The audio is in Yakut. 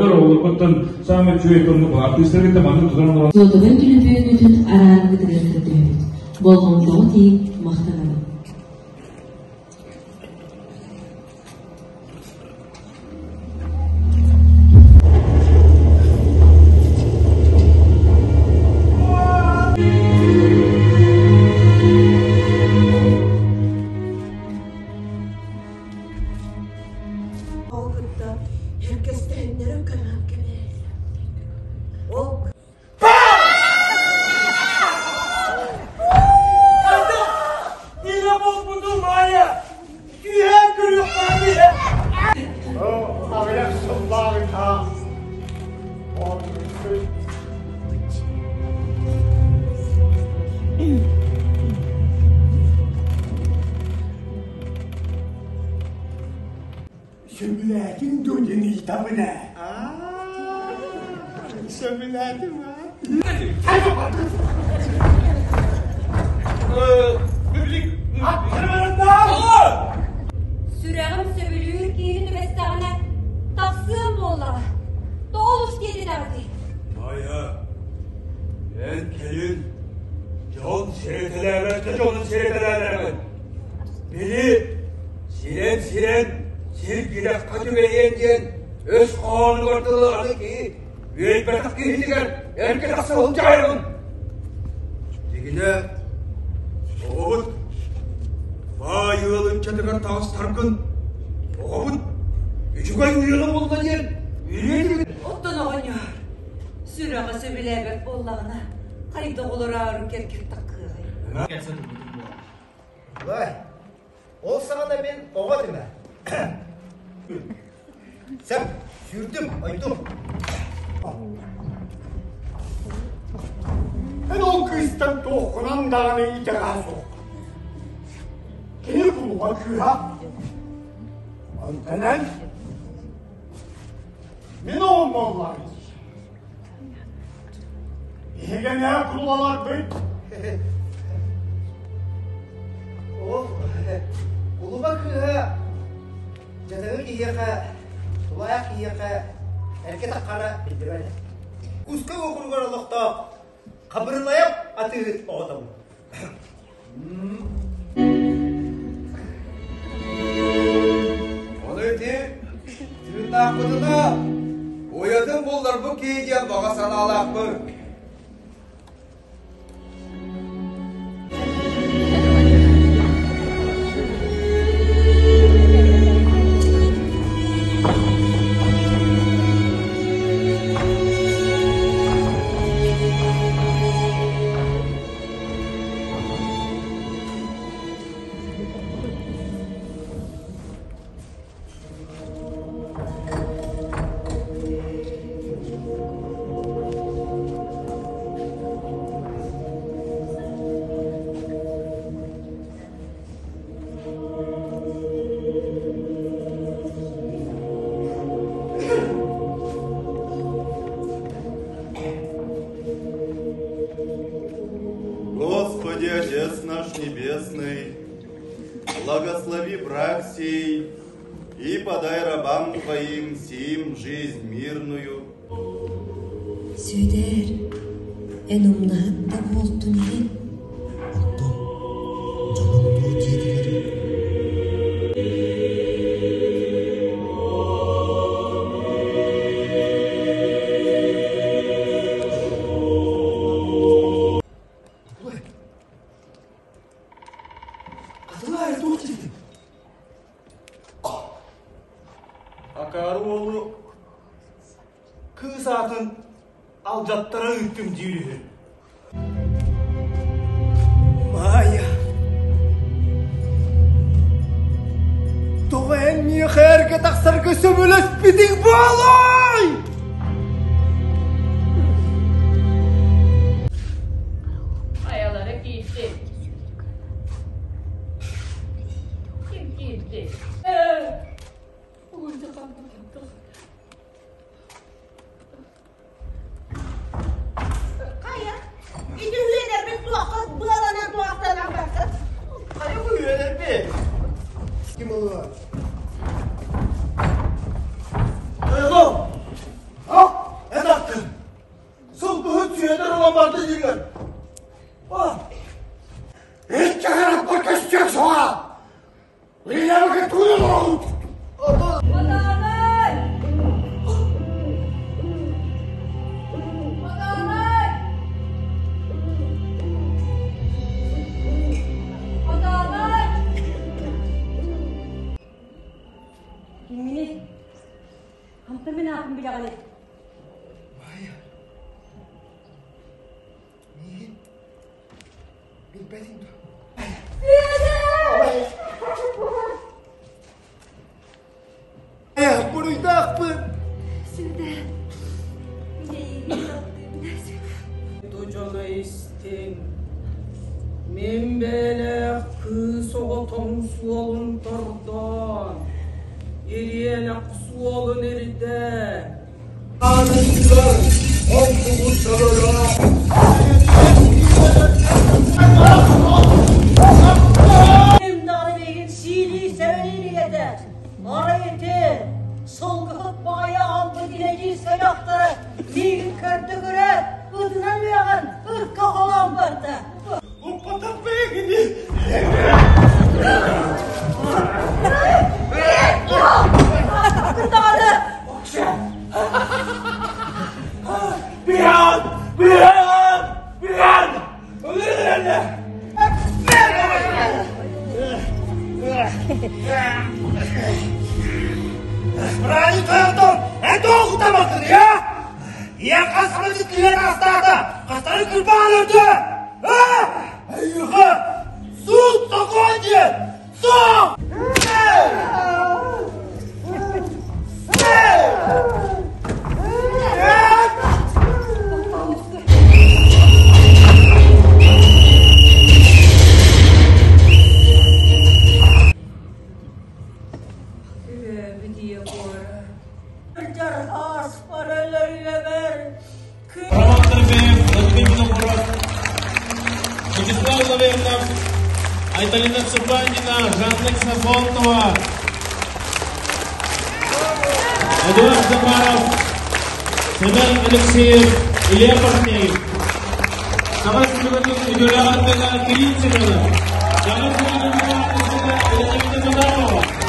Оҕолоргуттан саамай үчүгэй тоннук артыыстаргыттан маннык тутан олорон Суотабай төлөпүөҥҥүтүн араараргытыгар көрдөһөбүт. Болҕомтоҕут иһин махтанабыт. Ол кытта эргэстэһиннэрэ көмөн кэбиһэллэр. Ол Илэ буолбуту Майя! Күүһээн көрүөхтээх Аҕыйах сыллааҕыта Сөбүлээтиҥ дуо диэн ыйытабын ээ. Сөбүлээтим аа. Сүрэҕим сөбүлүүр киһи түбэстэҕинэ, тахсыам буоллаҕа. Тоҕо олус диэтинэҕитий? Майа, эн кэлин дьон сирэтэлээбэт да дьонун сирэтэлээнэҕин. Били сирэн-сирэн сир кирэххэ түбэһиэн диэн өс хоһоонугар дылы аны киһи үөйбэтэх киһитигэр эргэ тахса сылдьаайаҕын. Дигинэ оҕобут баай ыал ыччатыгар таҕыстаргын оҕобут үчүгэй ыалы булла диэн үөрүө Оттон оҕонньор сүрэҕэ сөбүлээбэт буоллаҕына хайдах олороору кэргэн таккыаҕай? Бай, ол саҕана мин оҕо этим ээ. Сөп, сүүрдүм, ойдум. Эн ол кыыстан туоххунан даҕаны итэҕэһэ суох. Кини кулуба кыыһа. Онтон эн мин оҕом буоллаҕым. Биһиги эмиэ кулубаларбыт. Ол кулуба кыыһа дьадаҥы киһиэхэ, тулаайах киһиэхэ эргэ таххара биллибэт. Куска уокуругар олохтоох Хабырылайап атыыһыт оҕотобун. Ону ити тыыннаахпытына уйатын булларбыт киһи диэн баҕа санаалаахпын. Господи, Отец наш Небесный, благослови брак сей и подай рабам Твоим сим жизнь мирную. Сүөдээр, эн умнаһыт да буолтун иһин Оттон дьонуҥ туох диэтилэрий? Атылай туох диэтиҥ? Акаары уолу кыыс аатын алдьаттара ыыттым диир үһү. Маайа, тоҕо эн миэхэ эргэ тахсарга сөбүлэспитиҥ буолуой? Хайалара киирди? Ким киирди? Хайа, ити үөнэрбит туохха быаланан туохтанан барсар? Хайа бу үөнэрбит? Ким ылла? Алло! кэллэҕиний? Майя, миигин билбэтиҥ дуо? Майя, буруйдаахпын! Сүдэ, мин эйигин таптыыбын, Сүдэ. Ту дьоно истиҥ, мин бэйэлээх кыыс оҕотун суолун тордоон, ириэнэх суолун ирдээн, Ааныныгар онтубут сабыра Ким даҕаны миигин сиилии сэбэлиир ийэтэ, арай ити сылгыһыт баҕайы аҕалбыт илэдьиир сэнэхтэрэ миигин көрдө-көрө ытынан үөҕэн ыкка холоон барда. Уппатах бэйэҥини! Даҕаны! Биһан! Биһан! Биһан! Брани тойотон, это оҕутаматын, я? Я хасмыты кыйан астаата, хастары кырбаан өрдө! А? Айыха! Суут сокуон диэн! Суут! Төрөөбүт ийэ буора. Дьархаас параллеллер Роман Трофеев, Владимир Винокуров, Вячеслав Лаврентов, Айталина Цыпандина, Жанна Ксенофонтова, Эдуард Захаров, Семен Алексеев, Илья Портнеев. Саха Республикатын үтүөлээх аттыга Кирилл Семенов, Саха Республикатын үтүөлээх аттыга Елизавета Потапова.